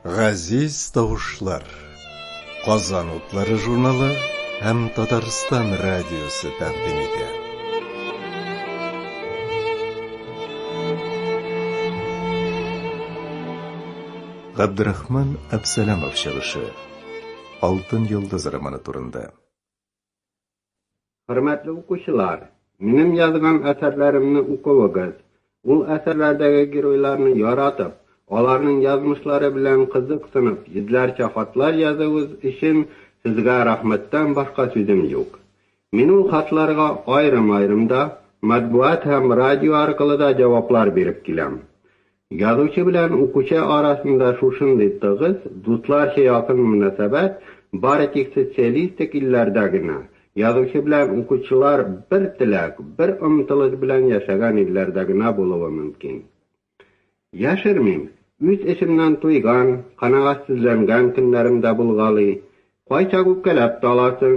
Газиз тавышлар. Казан утлары журналы һәм Татарстан радиосы тәкъдим итә. Габдрахман Абсалямов чыгышы. Алтын йолдыз романы турында. Хөрмәтле укучылар, минем язган әсәрләремне укуыгыз, ул әсәрләрдәге геройларны яратып, аларның язмышлары белән кызыксынып, йөзләрчә хатлар язуыгыз өчен сезгә рәхмәттән башка сүзем юк. Мин ул хатларга аерым-аерым да, матбугат һәм радио аркылы да җаваплар биреп киләм. Язучы белән укучы арасында шушындый тыгыз, дусларча якын мөнәсәбәт бары тик социалистик илләрдә генә, язучы белән укучылар бер теләк, бер омтылыш белән яшәгән илләрдә генә булуы мөмкин. Яшермим, үз эшемнән туйган, канәгатьсезләнгән көннәрем дә булгалый. Кайчак үпкәләп тә аласың.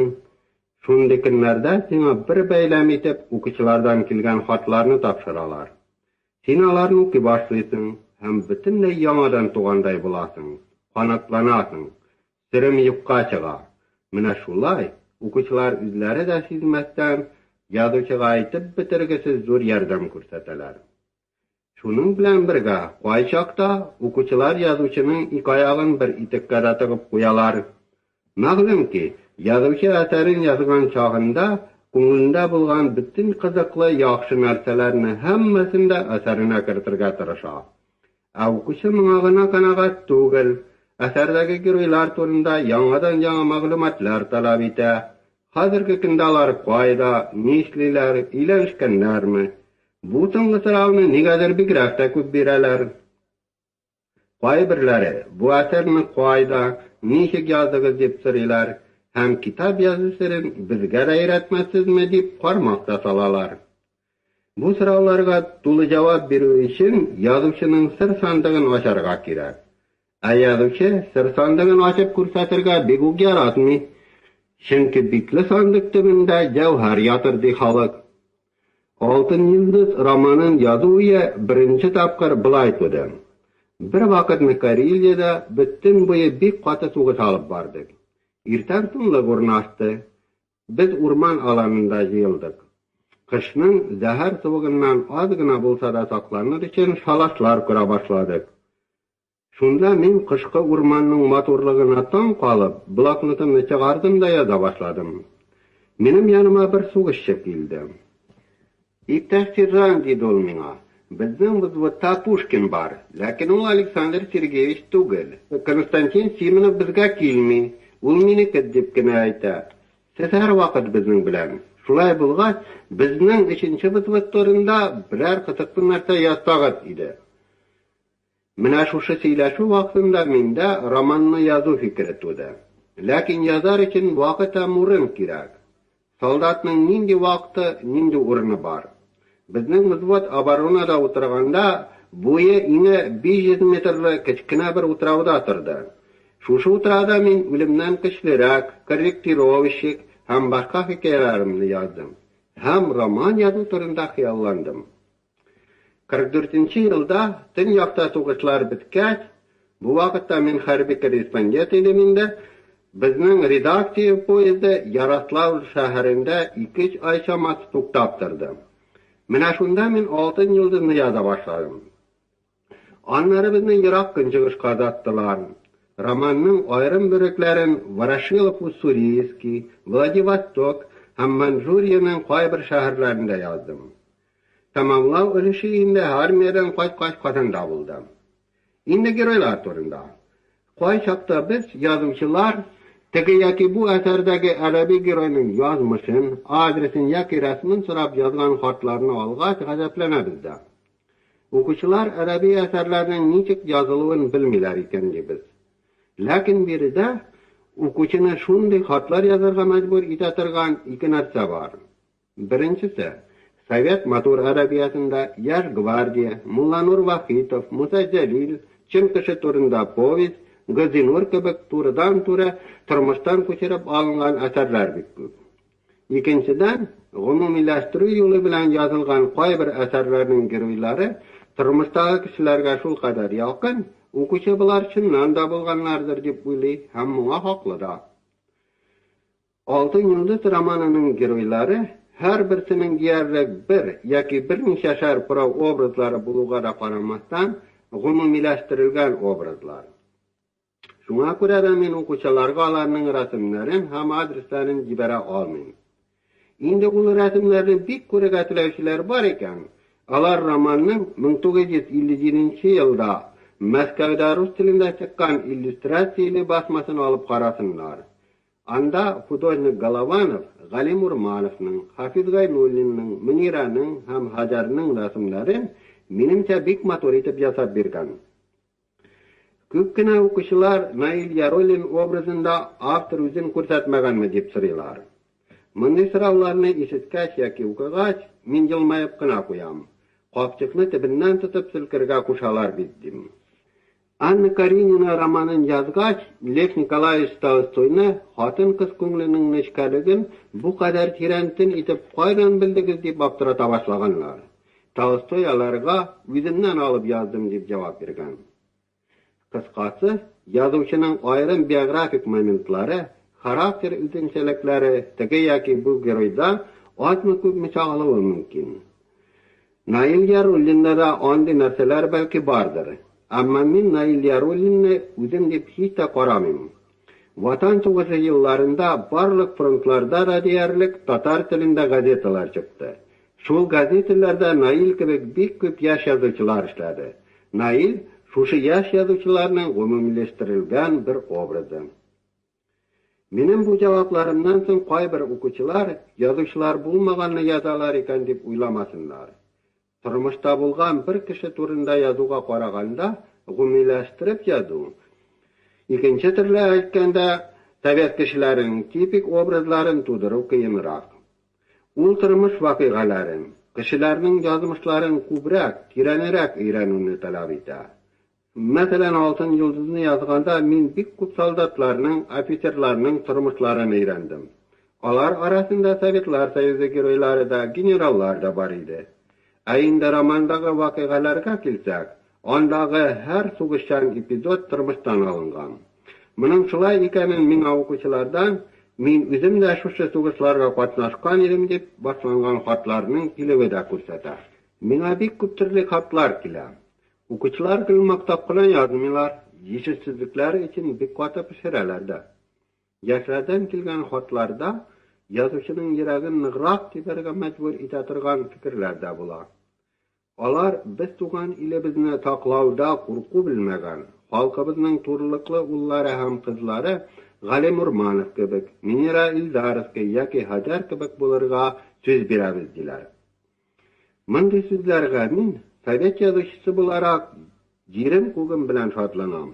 Шундый көннәрдә сиңа бер бәйләм итеп укучылардан килгән хатларны тапшыралар. Син аларны укый башлыйсың һәм бөтенләй яңадан тугандай буласың, канатланасың, сөрем юкка чыга. Менә шулай, укучылар үзләре дә сизмәстән, язучыга әйтеп бетергесез зур ярдәм күрсәтәләр. Шуның белән бергә, кайчакта укучылар язучының ике аягын бер итеккә дә тыгып куялар. Мәгълүм ки, язучы әсәрен язган чагында күңелендә булган бөтен кызыклы, яхшы нәрсәләрне һәммәсен дә әсәренә кертергә тырыша. Ә укучы моңа гына канәгать түгел, әсәрдәге геройлар турында яңадан-яңа мәгълүматлар таләп итә. Хәзерге көндә алар кайда, нишлиләр, өйләнешкәннәрме? Бу соңгы сорауны нигәдер бигрәк тә күп бирәләр. Кайберләре бу әсәрне кайда, ничек яздыгыз дип сорыйлар һәм китап язу серен безгә дә өйрәтмәссезме дип кармак та салалар. Бу сорауларга тулы җавап бирү өчен язучының сер сандыгын ачарга кирәк. Ә язучы сер сандыгын ачып күрсәтергә бик үк яратмый. Чөнки бикле сандык төбендә җәүһәр ятыр ди халык. Алтын йолдыз романын язу уе беренче тапкыр болай туды. Бервакытны Карелиядә без төн буе бик каты сугыш алып бардык. Иртән тынлык урнашты. Без урман аланында җыелдык. Кышның зәһәр суыгыннан аз гына булса да сакланыр өчен шалашлар кора башладык. Шунда мин кышкы урманның матурлыгына таң калып, блокнотымны чыгардым да яза башладым. Минем яныма бер сугышчы килде. Иптәш сержант, диде ул миңа, безнең взводта Пушкин бар, ләкин ул Александр Сергеевич түгел. Константин Симонов безгә килми, ул минеке дип кенә әйтә. Сез һәрвакыт безнең белән. Шулай булгач, безнең өченче взвод турында берәр кызыклы нәрсә язсагыз иде. Менә шушы сөйләшү вакытында миндә романны язу фикере туды. Ләкин язар өчен вакыт һәм урын кирәк. Солдатның нинди вакыты, нинди урыны бар? Безнең взвод оборонада утырганда, буе иңе 500 метрлы кечкенә бер утрауда торды. Шушы утрауда мин Үлемнән көчлерәк, Корректировщик һәм башка хикәяләремне яздым һәм роман язу турында хыялландым. 44 нче елда төньякта сугышлар беткәч, бу вакытта мин хәрби корреспондент идем инде, безнең редакция поезды Ярославль шәһәрендә ике-өч ай чамасы туктап торды. Менә шунда мин Алтын йолдыз ны яза башладым. Аннары безне Ерак Көнчыгышка озаттылар. Романның аерым бүлекләрен Ворошилов-Уссурийский, Владивосток һәм Маньчжуриянең кайбер шәһәрләрендә яздым. Тәмамлау өлеше инде армиядән кайткач Казанда булды. Инде геройлар турында. Кайчакта без, язучылар, теге яки бу әсәрдәге әдәби геройның язмышын, адресын яки рәсемен сорап язган хатларны алгач гаҗәпләнәбез дә. Укучылар әдәби әсәрләрнең ничек язылуын белмиләр икән, дибез. Ләкин биредә укучыны шундый хатлар язарга мәҗбүр итә торган ике нәрсә бар. Беренчесе, совет матур әдәбиятында Яшь гвардия, Мулланур Вахитов, Муса Җәлил, Чын кеше турында повесть, Газинур кебек турыдан-туры тормыштан күчереп алынган әсәрләр бик күп. Икенчедән, гомумиләштерү юлы белән язылган кайбер әсәрләрнең геройлары тормыштагы кешеләргә шулкадәр якын, укучы болар чыннан да булганнардыр дип уйлый һәм моңа хаклы да. Алтын йолдыз романының геройлары һәрберсенең диярлек бер яки берничәшәр прообразлары булуга да карамастан, гомумиләштерелгән образлар. Шуңа күрә дә мин укучыларга аларның рәсемнәрен һәм адресларын җибәрә алмыйм. Инде ул рәсемнәрне бик күрергә теләүчеләр бар икән, алар романның 1957 нче елда Мәскәүдә рус телендә чыккан иллюстрацияле басмасын алып карасыннар. Анда художник Голованов Галим Урмановның, Хафиз Гайнуллинның, Мөнирәнең һәм Һаҗәрнең рәсемнәрен, минемчә, бик матур итеп ясап биргән. Күп кенә укучылар Наил Яруллин образында автор үзен күрсәтмәгәнме дип сорыйлар. Мондый сорауларны ишеткәч яки укыгач, мин елмаеп кына куям. Капчыкны төбеннән тотып селкергә кушалар бит, дим. Анна Каренина романын язгач, Лев Николаевич Толстойны хатын-кыз күңеленең нечкәлеген бу кадәр тирәнтен итеп кайдан белдегез дип аптырата башлаганнар. Толстой аларга, Үземнән алып яздым, дип җавап биргән. Кыскасы, язучының аерым биографик моментлары, характер үзенчәлекләре теге яки бу геройда азмы-күпме чагылуы мөмкин. Наил Яруллинда да андый нәрсәләр бәлки бардыр. Әмма мин Наил Яруллинны үзем дип һич тә карамыйм. Ватан сугышы елларында барлык фронтларда да диярлек татар телендә газеталар чыкты. Шул газеталарда Наил кебек бик күп яшь язучылар эшләде. Наил, шушы яшь язучыларның гомумиләштерелгән бер образы. Минем бу җавапларымнан соң кайбер укучылар, язучылар булмаганны язалар икән дип уйламасыннар. Тормышта булган бер кеше турында язуга караганда, гомумиләштереп язу, икенче төрле әйткәндә, совет кешеләренең типик образларын тудыру кыенрак. Ул тормыш вакыйгаларын, кешеләрнең язмышларын күбрәк, тирәнрәк өйрәнүне таләп итә. Мәсәлән, Алтын йолдызны язганда мин бик күп солдатларның, офицерларның тормышларын өйрәндем. Алар арасында Советлар Союзы геройлары да, генераллар да бар иде. Ә инде романдагы вакыйгаларга килсәк, андагы һәр сугышчан эпизод тормыштан алынган. Моның шулай икәнен миңа укучылардан, Мин үзем дә шушы сугышларга катнашкан идем дип башланган хатларның килүе дә күрсәтә. Миңа бик күп төрле хатлар килә. Укучылар гел мактап кына язмыйлар, җитешсезлекләре өчен бик каты пешерәләр дә. Яшьләрдән килгән хатларда язучының йөрәген ныграк тибәргә мәҗбүр итә торган фикерләр дә була. Алар без туган илебезне саклауда курку белмәгән, халкыбызның турылыклы уллары һәм кызлары Галим Урманов кебек, Минира Илдаровский яки Һаҗәр кебек булырга сүз бирәбез, диләр. Мондый сүзләргә мин, совет язучысы буларак, җирем-күгем белән шатланам.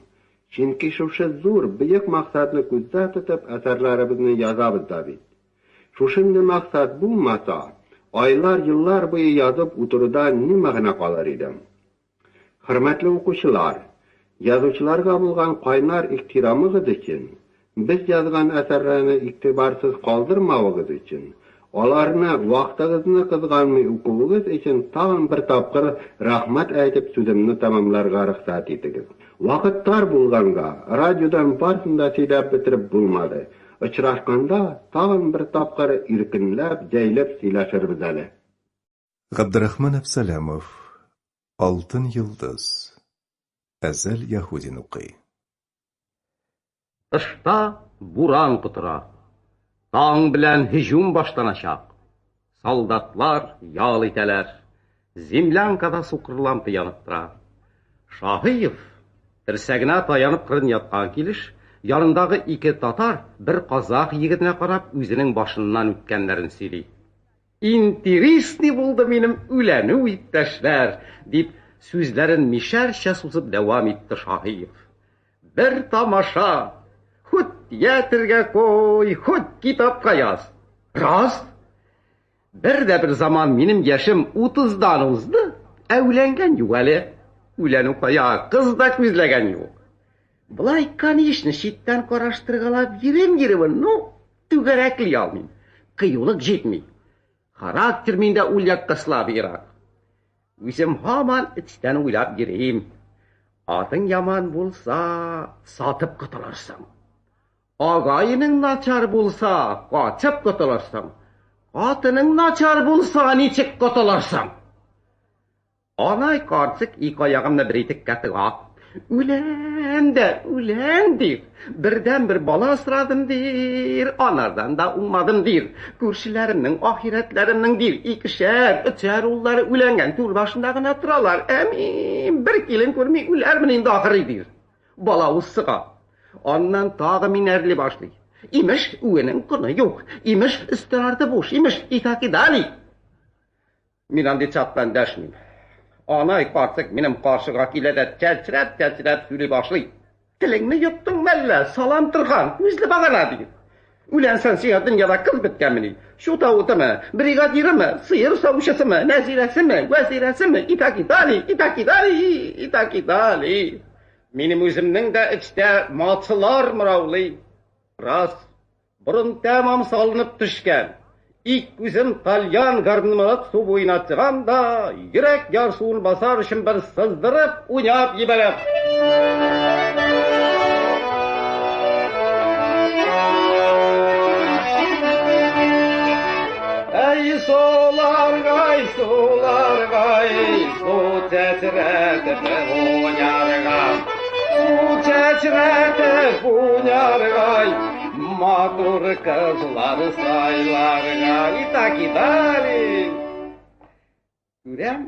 Чөнки шушы зур, бөек максатны күздә тотып әсәрләребезне язабыз да бит. Шушындый максат булмаса, айлар, еллар буе язып утырудан ни мәгънә калыр иде? Хөрмәтле укучылар, язучыларга булган кайнар ихтирамыгыз өчен, без язган әсәрләрне игътибарсыз калдырмавыгыз өчен, аларны вакытыгызны кызганмый укуыгыз өчен тагын бер тапкыр рәхмәт әйтеп сүземне тәмамларга рөхсәт итегез. Вакыт тар булганга, радиодан барысын да сөйләп бетереп булмады. Очрашканда тагын бер тапкыр иркенләп, җәйләп сөйләшербез әле. Габдрахман Әпсәләмов, Алтын йолдыз. Әзәл Яһудин укый. Тышта буран котыра. Таң белән һөҗүм башланачак. Солдатлар ял итәләр. Землянкада сукыр лампа янып тора. Шаһиев, терсәгенә таянып кырын яткан килеш, янындагы ике татар, бер казах егетенә карап, үзенең башыннан үткәннәрен сөйли. Интирисный булды минем үләнү, иптәшләр, дип, сүзләрен мишәрчә сузып дәвам итте Шаһиев. Бер тамаша! Хут театрга куй, хут китапка яз. Рас! Бер дә бер заман минем яшем утыздан узды, ә үләнгән юк әле. Үләнү кая, кыз да күзләгән юк. Болай, конечно, читтән караштыргалап йөрим йөрүен, ну, түгәрәкли алмыйм. Кыюлык җитми. Характер миндә ул якка слабыйрак. Үзем һаман эчтән уйлап йөрим. Атың яман булса, сатып котылырсың. Агайның начар булса, качып котылырсың. Хатының начар булса, ничек котылырсың? Анай карчык ике аягымны бер итеккә тыга. Үләм дә, үләм дир. Бердән-бер бала асрадым дир, анардан да уңмадым дир. Күршеләремнең, ахирәтләремнең дир, икешәр, өчәр уллары үләнгән түр башында гына торалар. Ә мин бер килен күрми үләрмен инде ахыры дир. Балавыз сыга. Аннан тагы мине әрли башлый. Имеш, үенең коны юк. Имеш, өстәл арты буш. Имеш, и так и далее. Мин андый чактан дәшмим. Анай карчык минем каршыга килә дә чәчрәп-чәчрәп сөйли башлый. Телеңне йоттың мәллә, салам торган, күзле багана, ди. Үләнсән сиңа дөньяда кыз беткәнмени? Чута утымы, бригадирымы, сыер савучысымы, нәзирәсеме, вәзирәсеме, и так и далее, и так и далее, и так и далее. Минем үземнең дә эчтә мацылар мыраулый. Рас, Борын тәмам салынып төшкән. Ик күзем тальян гармунлап су буена чыгам да, йөрәк ярсуын басар өчен бер сыздырып уйнап җибәрәм. Әй, суларгай, суларгай, су чәчрәтеп уйнарга. Су чәчрәтеп уйнаргай, матур кызлар сайларга. И так и далее. Күрәм,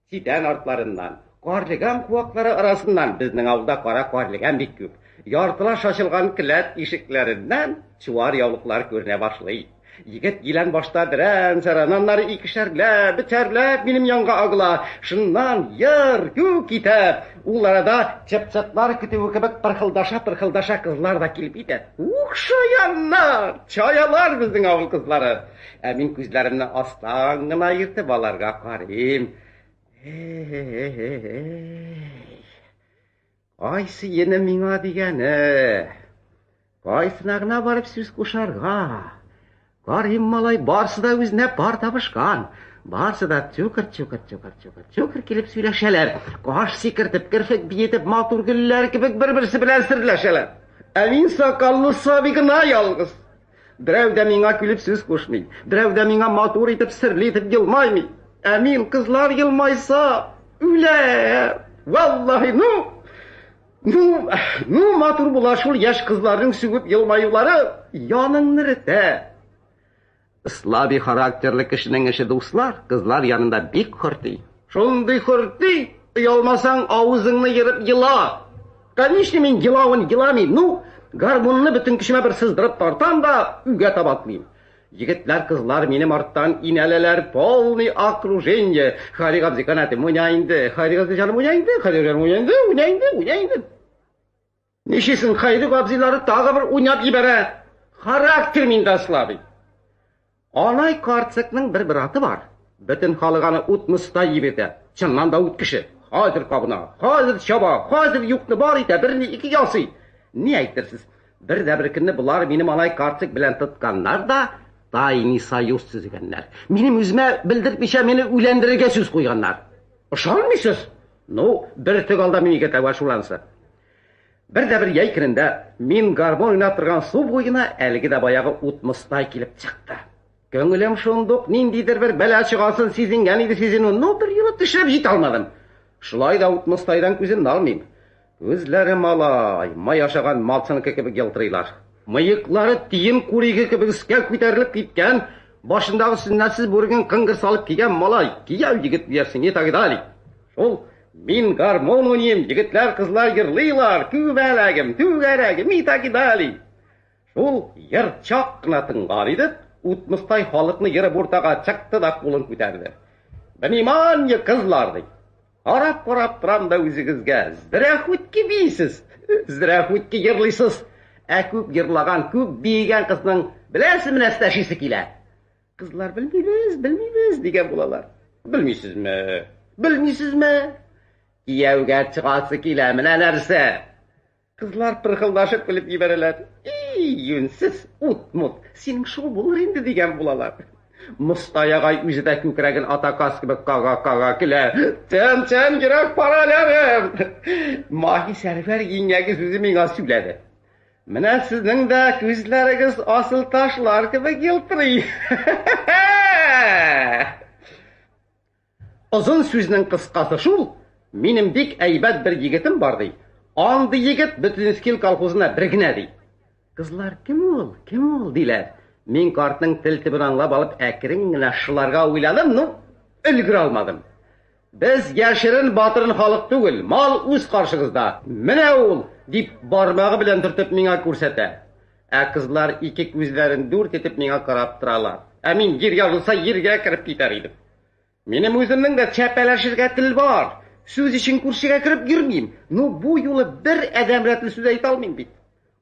читән артларыннан, карлыган куаклары арасыннан безнең авылда кара карлыган бик күп. Яртылаш ачылган келәт ишекләреннән чуар яулыклар күренә башлый. Егет елан башта берән-сәрән, аннары икешәрләп, өчәрләп минем янга агыла. Шуннан ер, күк китә. Ул арада чыпчыклар көтүе кебек пырхылдаша-пырхылдаша кызлар да килеп җитә. Ух, шаяннар! Чаялар безнең авыл кызлары! Ә мин күзләремне астан гына йөртеп аларга карыйм. Эй! Кайсы ене миңа дигәне? Кайсына гына барып сүз кушарга? Карыйм, малай, барсы да үзенә пар табышкан. Барсы да чукыр, чукыр, чукыр, чукыр, чукыр килеп сөйләшәләр. Каш сикертеп, керфек биетеп, матур гөлләр кебек бер-берсе белән серләшәләр. Ә мин сакаллы сабый гына ялгыз. Берәү дә миңа килеп сүз кушмый. Берәү дә миңа матур итеп, серле итеп елмаймый. Ә мин кызлар елмайса, үләм. Валлаһи, ну, ну, ну матур була шул яшь кызларның сүгеп елмаюлары, яныңны эретә. Слабый характерлы кешенең эше дуслар, кызлар янында бик хөрти. Шундый хөрти, оялмасаң авызыңны ерып ела. Конечно, мин елавын еламыйм, ну, гармунны бөтен көчемә бер сыздырып тартам да, өйгә таба атлыйм. Егетләр, кызлар минем арттан инәләләр, полный окружение. Харик абзый канатым уйна инде, Харик абзый җаным уйна инде, Харик җаным уйна инде, уйна инде, уйна инде. Нишлисең, Хайрик абзыйлары тагы бер уйнап җибәрә. Характер миндә слабый. Анай карчыкның бер браты бар. Бөтен халык аны ут мостай дип йөртә. Чыннан да ут кеше. Хәзер кабына, хәзер чаба, хәзер юкны бар итә, берне ике ясый. Ни әйтерсез? Бер дә бер көнне болар минем анай карчык белән тотканнар да тайный союз төзегәннәр. Минем үземә белдертмичә мине үләндерергә сүз куйганнар. Ышанмыйсыз? Ну, бер тик алда мин егет әвәл шулансы. Бер дә бер җәй көнендә мин гармон уйнап торган су буена әлеге дә баягы ут Мостай килеп чыкты. Көңелем шундук ниндидер бер бәла чыгасын сизенгән иде сизенү, но бер юлы төшереп җитә алмадым. Шулай да ут Мостайдан күземне алмыйм. Күзләре малай, май ашаган малчыныкы кебек елтырыйлар. Мыеклары тиен куриге кебек өскә күтәрелеп киткән, башындагы сөннәтсез бүреген кыңгыр салып кигән малай, кияү егет диярсең, и так далее. Шул Мин гармон уйныйм, егетләр, кызлар йырлыйлар, күбәләгем, түгәрәгем, и так и далее. Шул йыр чак кына тынган иде, Утмыстай халыкны ерып уртага чыкты да кулын күтәрде. Внимание, кызлар, ди. Карап-карап торам да үзегезгә, здрәхүтки бийсез, здрәхүтки йырлыйсыз. Ә күп йырлаган, күп биегән кызның беләсезме нәрсә эшлисе килә? Кызлар белмибез, белмибез дигән булалар. Белмисезме? Белмисезме? Кияүгә чыгасы килә, менә нәрсә. Кызлар пырхылдашып көлеп җибәрәләр. И, юньсез, ут-мут, синең шул булыр инде, дигән булалар. Мостай агай үзе дә күкрәген ата каз кебек кага-кага көлә. Тәм-тәм йөрәк параләрем! Маһи Сәрвәр еңгәгез үзе миңа сөйләде. Менә сезнең дә күзләрегез асыл ташлар кебек елтырый. Озын сүзнең кыскасы шул, минем бик әйбәт бер егетем бар, ди. Андый егет бөтен Искил колхозына бер генә, ди. Кызлар, кем ул, кем ул, диләр. Мин картның тел төбен аңлап алып, әкрен генә шыларга уйладым, ну, өлгерә алмадым. Без яшерен батырын халык түгел, мал үз каршыгызда. Менә ул, дип бармагы белән төртеп миңа күрсәтә. Ә кызлар ике күзләрен дүрт итеп миңа карап торалар. Ә мин җир ярылса җиргә кереп китәр идем. Минем үземнең дә чәпәләшергә тел бар. Сүз өчен күршегә кереп йөрмим. Ну, бу юлы бер адәм рәтле сүз әйтә алмыйм бит.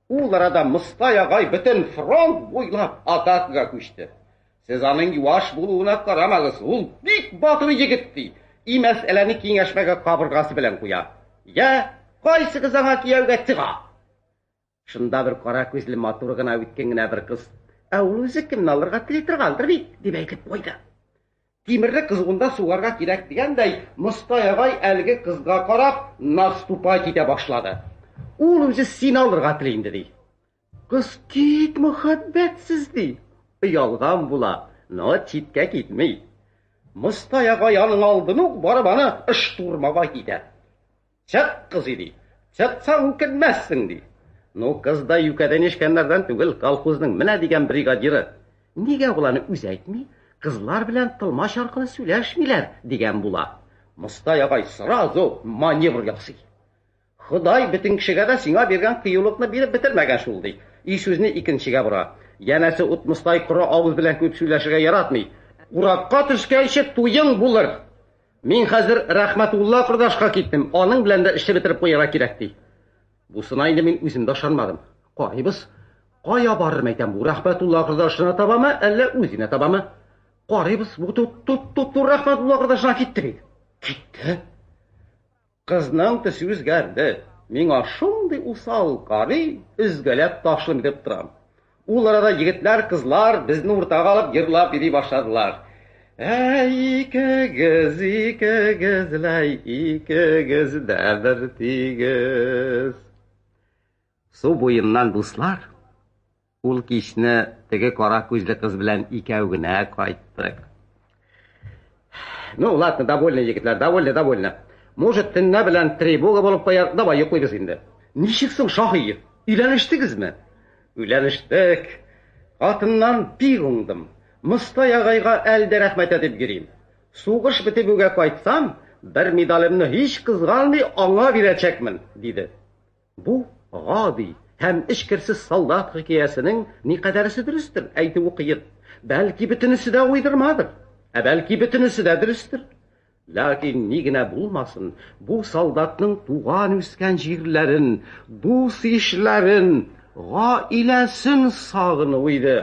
Ул арада Мостай агай бөтен фронт буйлап атакага күчте. Сез аның юаш булуына карамагыз, ул бик батыр егет, ди. И мәсьәләне киңәшмәгә кабыргасы белән куя. Я, кайсыгыз аңа кияүгә чыга? Шунда бер кара күзле матур гына үткен генә бер кыз, Ә ул үзе кемне алырга тели торгандыр бит, дип әйтеп куйды. Тимерне кызуында сугарга кирәк дигәндәй, Мостай агай әлеге кызга карап наступать итә башлады. Ул үзе сине алырга тели инде, ди. Кыз кит мөхәббәтсез, ди. Оялган була, но читкә китми. Мостай агай аның алдын ук барып аны штурмовать итә. Чык, кызый, ди. Чыксаң үкенмәссең, ди. Ну, кыз да юкәдән эчкәннәрдән түгел, колхозның менә дигән бригадиры. Нигә ул аны үзе әйтми, кызлар белән тылмач аркылы сөйләшмиләр, дигән була. Мостай агай сразу маневр ясый. Ходай бөтен кешегә дә сиңа биргән кыюлыкны биреп бетермәгән шул, ди. И сүзне икенчегә бора. Янәсе ут Мостай коры авыз белән күп сөйләшергә яратмый. Уракка төшкәнче туең булыр. Мин хәзер Рәхмәтулла кордашка киттем, аның белән дә эшне бетереп куярга кирәк, ди. Бусына инде мин үзем дә ышанмадым. Карыйбыз, кая барыр мәйтәм бу, Рәхмәтулла кордашына табамы, әллә үзенә табамы? Карыйбыз, бу туп-туп Рәхмәтулла кордашына китте бит. Китте. Кызның төсе үзгәрде. Миңа шундый усал карый, өзгәләп ташлыйм дип торам. Ул арада егетләр, кызлар безне уртага алып йырлап йөри башладылар. Әй, икегез, икегез, ләй, икегез дә бер тигез. Су буеннан дуслар Ул кичне теге кара күзле кыз белән икәү генә кайттык. Ну, ладно, довольно, егетләр, довольно, довольно. Может, төнлә белән тревога булып куяр, давай йоклыйбыз инде. Ничек соң, Шаһиев, өйләнештегезме? Өйләнештек. Хатыннан бик уңдым. Мостай агайга әле дә рәхмәт әйтеп йөрим. Сугыш бетеп үгә кайтсам, бер медалемне һич кызганмый аңа бирәчәкмен, диде. Бу гади һәм эчкерсез солдат хикәясенең никадәресе дөрестер, әйтүе кыен. Бәлки бөтенесе дә уйдырмадыр, ә бәлки бөтенесе дә дөрестер. Ләкин ни генә булмасын, бу солдатның туган-үскән җирләрен, дус-ишләрен, гаиләсен сагыну иде.